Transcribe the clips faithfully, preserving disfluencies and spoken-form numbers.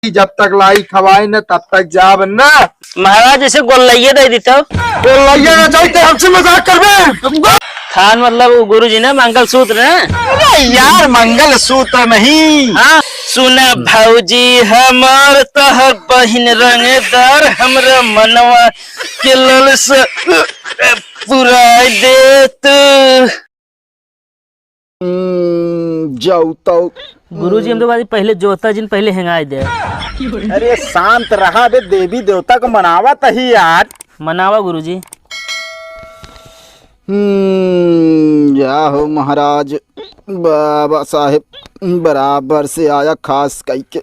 जब तक लाई खवाई न, तब तक जाब न। महाराज, ऐसे गोल्लइये दे दी तब। गोल्लइये ना चाहिए, हमसे मजाक करबे। थान मतलब वो गुरुजी ना, मंगलसूत्र ना। अरे यार, मंगलसूत्र नहीं। हाँ। सुना भौजी हमार, तोहर बहिन रंगदार, हमरा मनवा के ललसा पुराई दे तू। हम्म, जाऊ तो। गुरुजी, हम तो बाजी पहले जोता जिन पहले हेंगाई दे। अरे शांत रहा बे, देवी देवता को मनावा तही यार। मनावा गुरुजी। हम्म, या हो महाराज, बाबा साहेब बराबर से आया खास कई के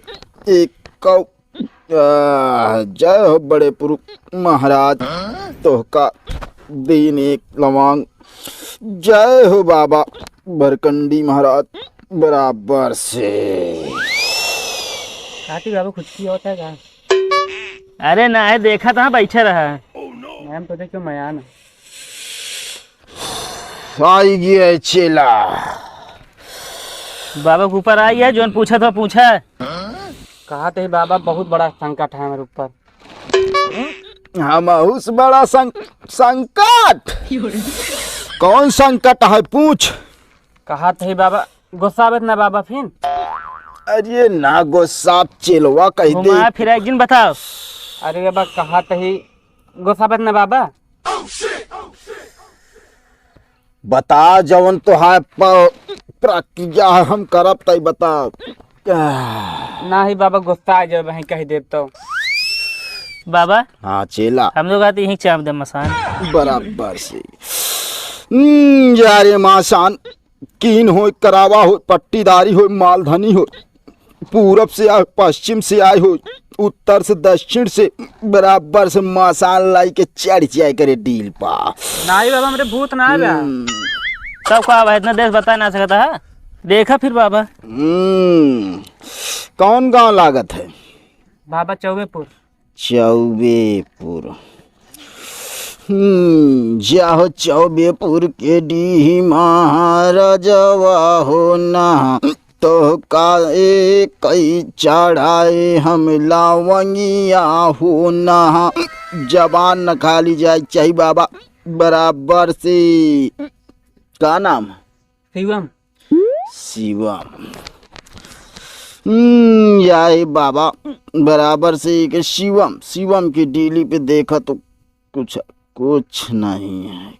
एक कौ आ, जय हो बड़े पुरु महाराज, तोहका दीन एक लवांग। जय हो बाबा भरकंडी महाराज, बराबर से। काटी बाबू, खुजकी होता है का? अरे ना है, देखा था, बैठे रहा। मैम तो देखो, मैं आना। आई गया चेला। बाबा के ऊपर आई है, जोन पूछा था पूछा। कहा थे बाबा, बहुत बड़ा संकट है हमारे ऊपर। हमहू से बड़ा सं-, संकट? कौन संकट है, पूछ। कहा थे बाबा, गुस्सा आवत ना बाबा फिर? अरे ना गुस्सा, चेलवा कह दे। घुमा फिरा एक दिन बताओ। अरे बाबा, कहा थे गुस्सा आवत ना बाबा? बता, जवन तोहार प-, प्रक्रिया है, हम करब तई बता। नाही बाबा, गुस्सा आ जाए, वहीं कह देब तो। बाबा। हाँ, चेला। हम लोग आते यहीं चाप दे मसान। बराबर से। हम्म, यारे मासान, कीन हो, करावा हो, पट्टीदारी हो, मालधनी हो, पूरब से आए, पश्चिम से आए हो, उत्तर से, दक्षिण से, बराबर से मसाल लाई के चढ़ जाए करे डील पा। नाही बाबा, हमरे भूत ना आवे। हम्म। तब का भाई, इतना देश बता ना सकता है? देखा फिर बाबा। हम्म, कौन गांव लागत है? बाबा चौबेपुर। चौबेपुर। हम्म, जाहो चौबेपुर के डीही महाराजवा हो ना, तोहका एक कई चढ़ाए हम लावंगिया हो ना। जबान न खाली जाए चाही बाबा, बराबर से। का नाम? शिवम। शिवम। हम्म, या हे बाबा, बराबर से एक शिवम, शिवम की डीली पे देखा तो कुछ, कुछ नहीं है,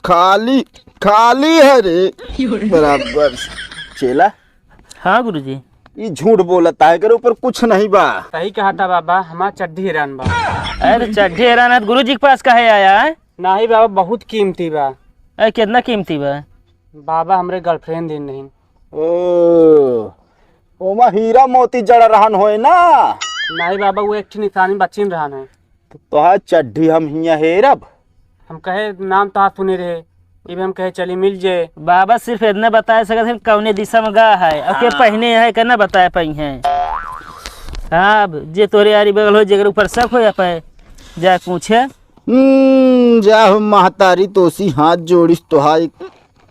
खाली, खाली है रे। बराबर से। चेला। हाँ गुरुजी। ई झूठ बोलता है, एकरे ऊपर कुछ नहीं बा। सही कहा था बाबा, हमार चड्ढी हेरान बा। अरे चड्ढी हेरान है तो गुरुजी के पास काहे आया है? नाही बाबा, बहुत कीमती बा। अरे कितना कीमती बा? बाबा हमरे girlfriend दिन रहीन। ओ, ओमा हीरा मोती जड़ रहन होए ना? नाही बाबा, वो एक ठे निशानी बचिन रहन है। तो तोहार चड्ढी हम हियाँ हेरब? हम कहे नाम तोहार सुने रहे, इबे हम कहे चली मिल जे। बाबा सिर्फ इतना बताए सकत हैं कौने दिशा में गा है, और के हाँ। पहने है, के ना बताए पाई हैं। हाँ, अब जे तोरे आरी बगल हो, जेकर ऊपर शक हो या पाए, जाए पूछे। हम्म, जा हो महतारी तोसी हाथ जोड़िस तोहार एक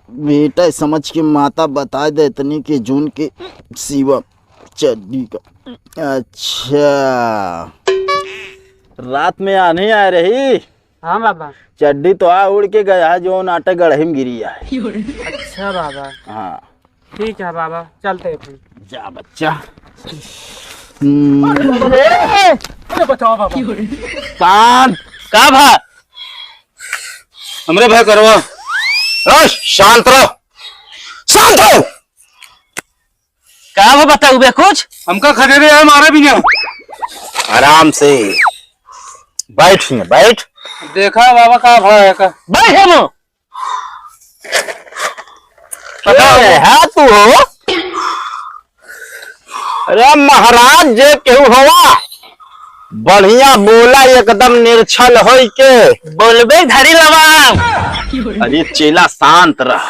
बेटा समझ के माता बताए दे इतनी के जून के सिवा चड्डी का। अच्छा, रात में आन्ही आए रही। हाँ बाबा। चड्डी तो आ उड़ के गया है, जो नाटे गढ़ही में गिरी है। अच्छा बाबा। हाँ। ठीक है बाबा, चलते हैं फिर। जा बच्चा। हम्म। अरे बचाओ बाबा। शांत। का भा? हमरे भय करवा। ए, शांत रहो। शांत हो। का भा बताऊ बे कुछ? हमका खदेड़े है, मारे भी नहीं। आराम से। बैठ हियां, बैठ। देखा बाबा का भा है का? बैठ हम। पता ए, है? हाँ तू हो? अरे महाराज, जे केहू हवा, बढ़िया बोला, एकदम निर्छल होई के। बोलबे धरी लवाम। अरे चेला शांत रह।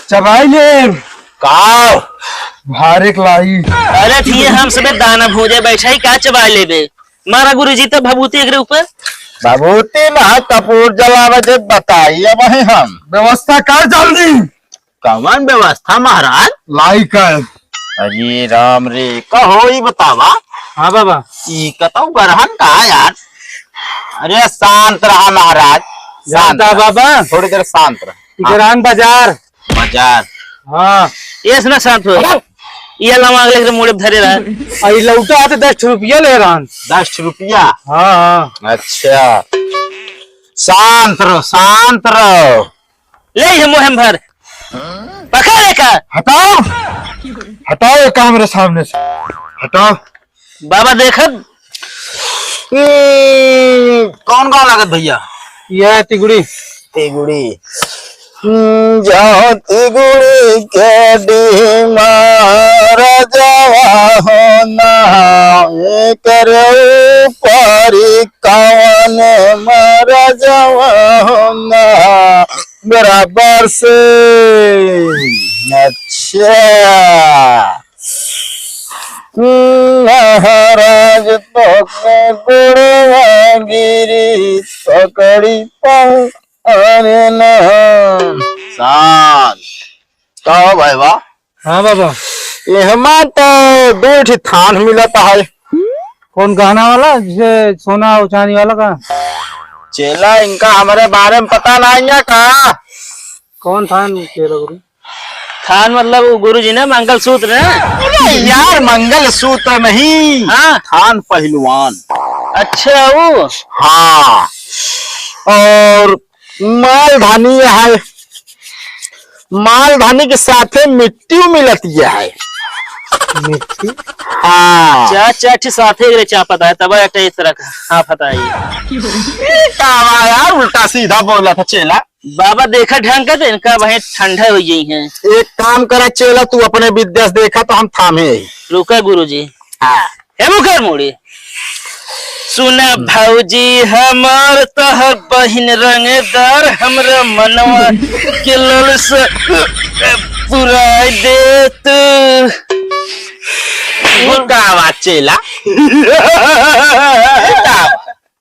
चबाई ले। का? भारे के लाई। अरे थिए हम सबे दाना भोजे बैठा ही, का चबाई लेबे? मारा गुरुजी तो भभूति एकरे ऊपर। भभूति ना, कपूर जलावे जे बताई अब ही हम। व्यवस्था कर जल्दी। कवन व्यवस्था महाराज? लाई कर। अरे राम रे, कहो ई बतावा। हाँ बाबा। ई कतौ गरहन का यार? अरे शांत रहा महाराज, शांत जानता रहा। बाबा? थोड़ी देर शांत रहा। ई हाँ। गरहन बाजार। बाजार। हाँ। ये सुना शांत हो। अरे! ये लवा अगले के मुड़े धरे रहा। आ, ई लौटा हाथ दस रुपया ले रहन। दस रुपया? हाँ, हाँ। अच्छा। शांत रहो, शांत रहो। ले ये मोहम भर। पकड़ एका। हटाओ। हटाओ एका हमरे सामने से। हटाओ। बाबा देखत। हम्म, कौन गाँव लागत भैया? यह तिगुड़ी। तिगुड़ी। हम्म, जाओ तिगुड़ी के डीमा राजवा हो ना, एकर ऊपरी कवन महाराजवा हो ना, बराबर से। अच्छा। महाराज तोके गोड़वा गिरी पकड़ी पाँव। अरे ना। शांत। का हो भाई बा? हाँ बाबा। एहमा तो दो ठी थान मिलत है। कौन गहना वाला, जैसे सोना और चांदी वाला का? चेला, इनका हमारे बारे में पता नहीं है का? कौन थान के लगरी? थान मतलब वो गुरुजी ने मंगलसूत्र है। अरे यार, मंगलसूत्र नहीं, हाँ। थान पहलवान। अच्छा, वो? हाँ। और मालधानी है, मालधानी के साथे मिट्टी मिलत है। मिट्टी? हाँ। चार, चार ठे साथे एकरे चापत है, तब एक ठे इस तरह का। हाँ, पता है। ये का बा यार, उल्टा सीधा बोला था चेला। बाबा देखा ढंग का तो इनका वहीं ठंडा हो गई है। एक काम करा चेला, तू अपने विद्या से देखा तो हम थामे ही। रुका गुरुजी। हाँ। हे मुखर मुड़ी। सुना भौजी हमार तोहर बहिन रंगदार, हमरा मनवा के ललसा पुराई दे तू। वो का बात चेला?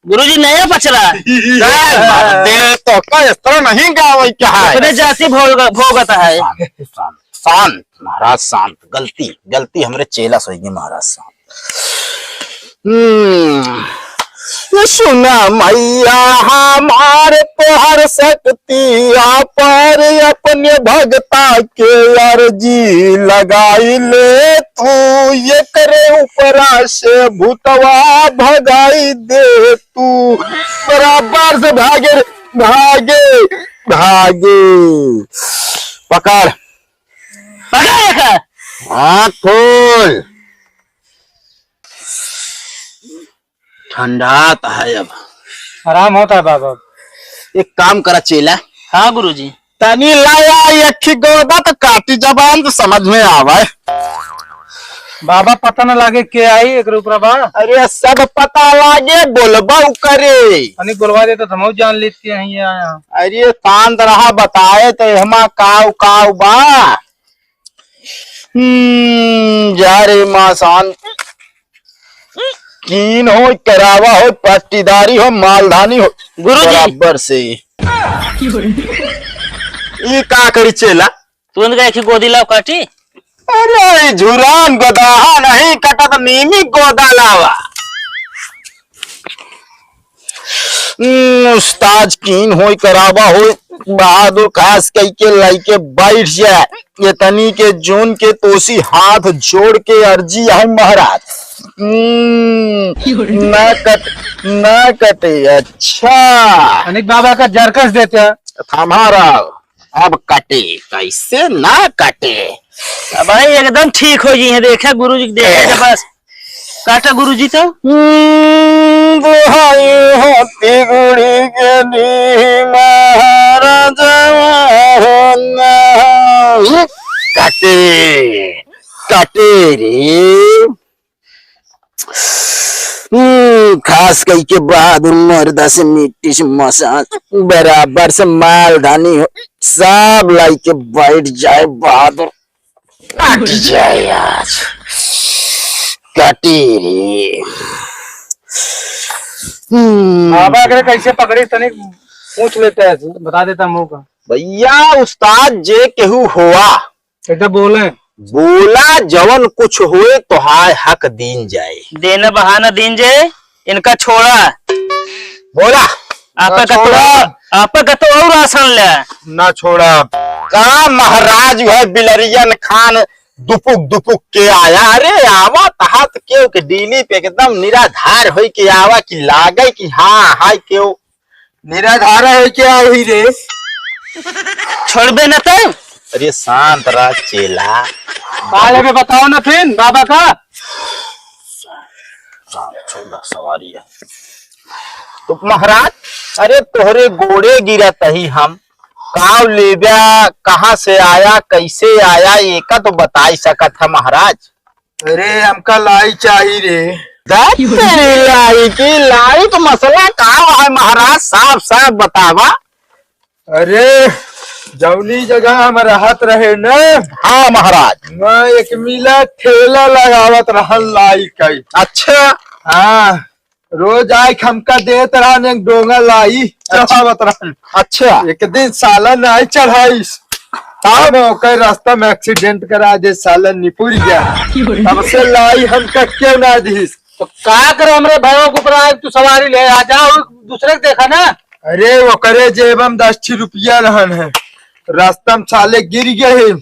गुरुजी नया पचरा। दे तो का इस तरह नहीं गावे क्या है? अपने जाति भोग-, भोगत है। शांत, शांत, शांत, महाराज शांत। गलती, गलती हमरे चेला से होइगी महाराज शांत। हम्म। ये सुना मैया हमार तोहर शक्ति अपार, अपने भगता के अर्जी लगाई ले तू, एकरे ऊपरा से भूतवा भगाई दे तू। बराबर से भागे रे, भागे, भागे। पकड़। पकड़ एका। आँख खोल। ठंडात है अब। आराम होता है बाबा। एक काम करा चेला। हाँ गुरुजी। तनी लाया एक ही गोदा तो काटी जबान तो समझ में आवे। बाबा पता न लागे के आई एकरे ऊपर बा। अरे सब पता लागे, बोलबा उ करे। तनी बोलवा दे तो हमहू जान लेते हैं ये आया। अरे शांत रहा, बताए तो हमा काव काव बा। हम्म, जा रे माँ शांत। कीन हो, करावा हो, पट्टीदारी हो, मालधानी हो, गुरुजी। बराबर से। ई का करी चेला? तुरंत गए कि गोदी लाओ काटी। अरे, ई झुरान गोदाहा नहीं कटत, नीमी गोदा लावा। हम्म, उस्ताद कीन होई, करावा होई, बहादुर खास कई के लाई के बैठ जाए। ये तनी के जून के तोसी हाथ जोड़ के अर्जी है महाराज। हम्म, ना कट, ना कटे। अच्छा। अनिक बाबा का जरकस देते हैं। थमा रहा। अब कटे, कैसे ना कटे? अब भाई एकदम ठीक हो जी है, देखा गुरु जी के देखा के बस। काटा गुरु जी तो। हम्म, दुहाई होती गुड़ी के दी महाराज। कटे, कटे रे। हम्म, खास कई के बहादुर मर्दा से मिट्टी से मसाज बराबर से मालधानी हो, सब लाई के बैठ जाए बहादुर। कट जाए आज, कटी रे। हम्म। बाबा अगर कैसे पकड़े तनिक पूछ लेते हैं, बता देता हम लोग का। भैया उस्ताद जे केहू हुआ, एकदम बोले। बोला, जवन कुछ होए तोहार हक दीन जाए। देना बहाना दीन जाए, इनका छोड़ा। बोला। आपका ना कतो, छोड़ा। आपका कतो और राशन ले। ना छोड़ा। का महाराज है बिलरियन खान दुपुक दुपुक के आया? अरे आवा तहात केव के डीली पे एकदम निराधार होई के आवा कि लागे कि हाँ, हाय केव निराधार है क्या हुई रे? छोड़बे न तो। अरे शांत रह चेला। बारे में बताओ ना फिर बाबा का। राम चौदह सवारी है। तो महाराज, अरे तोहरे गोड़े गिरत ही हम, काव लेब्या, कहाँ से आया, कैसे आया, एका तो बताई सकत है महाराज। अरे हमका लाई चाही रे। दे तेरी लाई की लाई, तो मसला का है महाराज, साफ साफ बतावा। अरे जौनी जगह हम रहत रहे न, हाँ महाराज। वहाँ एक मिला ठेला लगावत रहल लाई कई। अच्छा। हाँ, रोज आए हमका देत रहन एक डोंगा लाई, अच्छा। चढ़ावत रहन। अच्छा। एक दिन साला नाई चढ़ाइस, तब ओकर रास्ता में एक्सीडेंट करा दे, साला निपुर गया। तब से लाई हमका क्यों ना दिस। तो का करे हमरे भाइयों के ऊपर आज तू सवारी ले आ जाओ, दूसरे के देखा ना। अरे ओकरे जेब में दस ठी रुपया रहन है, रास्ता में साले गिर गए हैं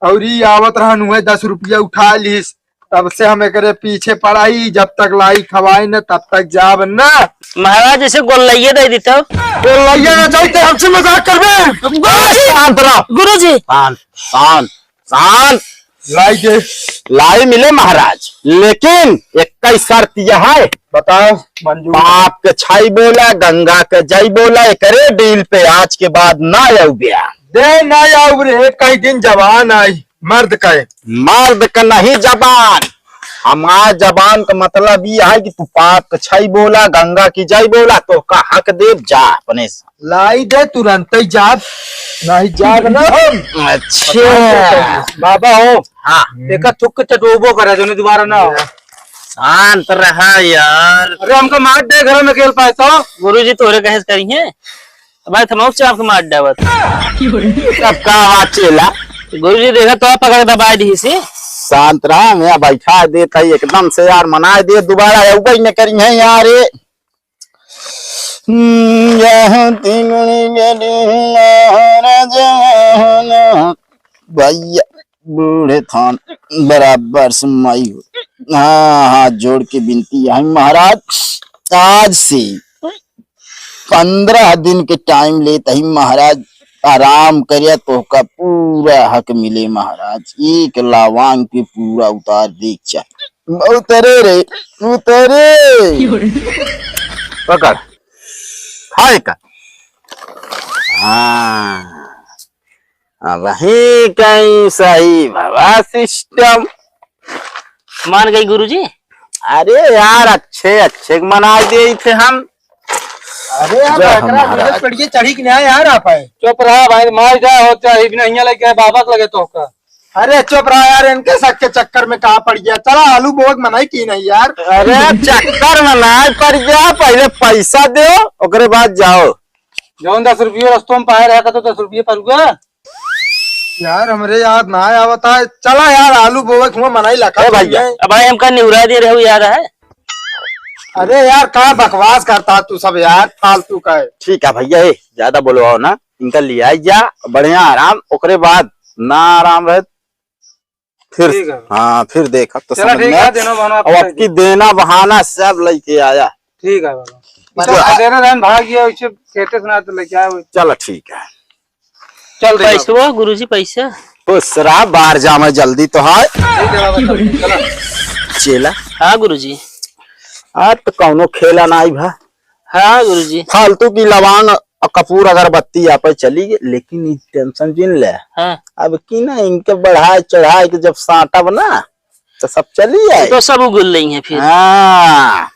और ई आवत रहन हुए दस रुपया उठा लीस। तब से हम एकरे पीछे पड़ा ही, जब तक लाई खवाए न तब तक जाब न। महाराज ऐसे गोल्लैया दे देता। गोल्लैया ना चाहिए, हमसे मजाक करबे। गुरुजी। शांत रहो। गुरुजी। शांत, शांत, शांत। लाई के लाई मिले महाराज, लेकिन एक ही शर्त यह है। बताओ। मंजूर। बाप के छाई बोला, गंगा के जय बोला, एकरे डील पे आज के बाद ना आऊ बे। दे ना आऊ रे, कई दिन जवान आई, मर्द का है। मर्द का नहीं जबान, हमार जबान का मतलब ये है कि तू बाप के छाई बोला, गंगा की जय बोला, तो का हक देब जा अपने से। लाई दे तुरंत ही जाब, नहीं जाब ना हम। अच्छा। बाबा हो। हाँ। देखा थुक के चटोबो करा, जो दोबारा ना हो। शांत रहा यार। अरे हमका मार दे, घर में खेल पाए तो। गुरुजी तोरे कहे से करी है, भाई थमाऊ चाप के मार डावत। अब का बात चेला? गुरुजी देखा तो पकड़ दबा दी से। शांत रहा, मैं बैठा देता ही एकदम से यार, मनाए दे दोबारा, अउबे न करी है यार। हम्म, यहाँ तिगड़ी बेटी महाराज, भैया बूढ़े थान बराबर से माई हो। हाँ, हाथ जोड़ के विनती है महाराज, आज से पन्द्रह दिन के टाइम लेत ही महाराज, आराम करिया, तोहका पूरा हक मिले महाराज। एक लावांग के पूरा उतार दे चाहे। उतरे रे, उतरे। पकड़। हाय का। हाँ। अब वही कहीं सही बाबा सिस्टम। मान गई गुरुजी। अरे यार, अच्छे अच्छे के मना दे थे हम। अरे यार, जय हो एकरा महाराज। पड़ गई चढ़ी कि ना यार आप आए। चुप रहा भाई, मार जा हो चाहे बिना हियां लगे बाबा के लगे तोहका। अरे चुप रहा यार, इनके शक के चक्कर में कहाँ पड़ गया। चला आलू बोक मनाई की नहीं यार। अरे चक्कर में ना पड़ गया, पहले पैसा दो, ओकरे बाद जाओ। जौन दस रुपये रस्तों में पाए रहा तो दस रुपये परुआ। यार, हमरे याद ना आवत है। चला यार, आलू बोवे के हुआ मनाई लखा ए भैया। है। अब भाई हमका निहुरा दे रहे हो, याद है? अरे यार, का बकवास करता तू सब यार, फालतू का है। ठीक है भैया, ए, ज्यादा बोलवाओ ना, इनका लिया जा, बढ़िया आराम, ओकरे बाद ना आराम रहे, फिर, ठीक है। हाँ, फिर देखा तो चला समझ ठीक में है, आया। देना बहाना अब आपका आपकी देना बहाना सब लेके आया। ठीक है बाबा। चला। तो देना रहन भाग गया, उसे कहते सुना तो लेके आए। चला ठीक है। चल रही पैसवा, गुरुजी, पैसा। खुश रहा, बाहर जा, मैं जल्दी तो है। ठीक है बाबा, चल, चला। चेला। हाँ गुरुजी। आज तो कौनो खेला ना आई भा। हाँ गुरुजी। फालतू की लवांग और कपूर अगरबत्ती यहाँ पे चली गई, लेकिन ये टेंशन जिन ले। हाँ। अब की ना इनके बढ़ाए चढ़ाए के जब साटब ना, तो सब चली आए। तो सब उगल रही हैं फिर। हाँ।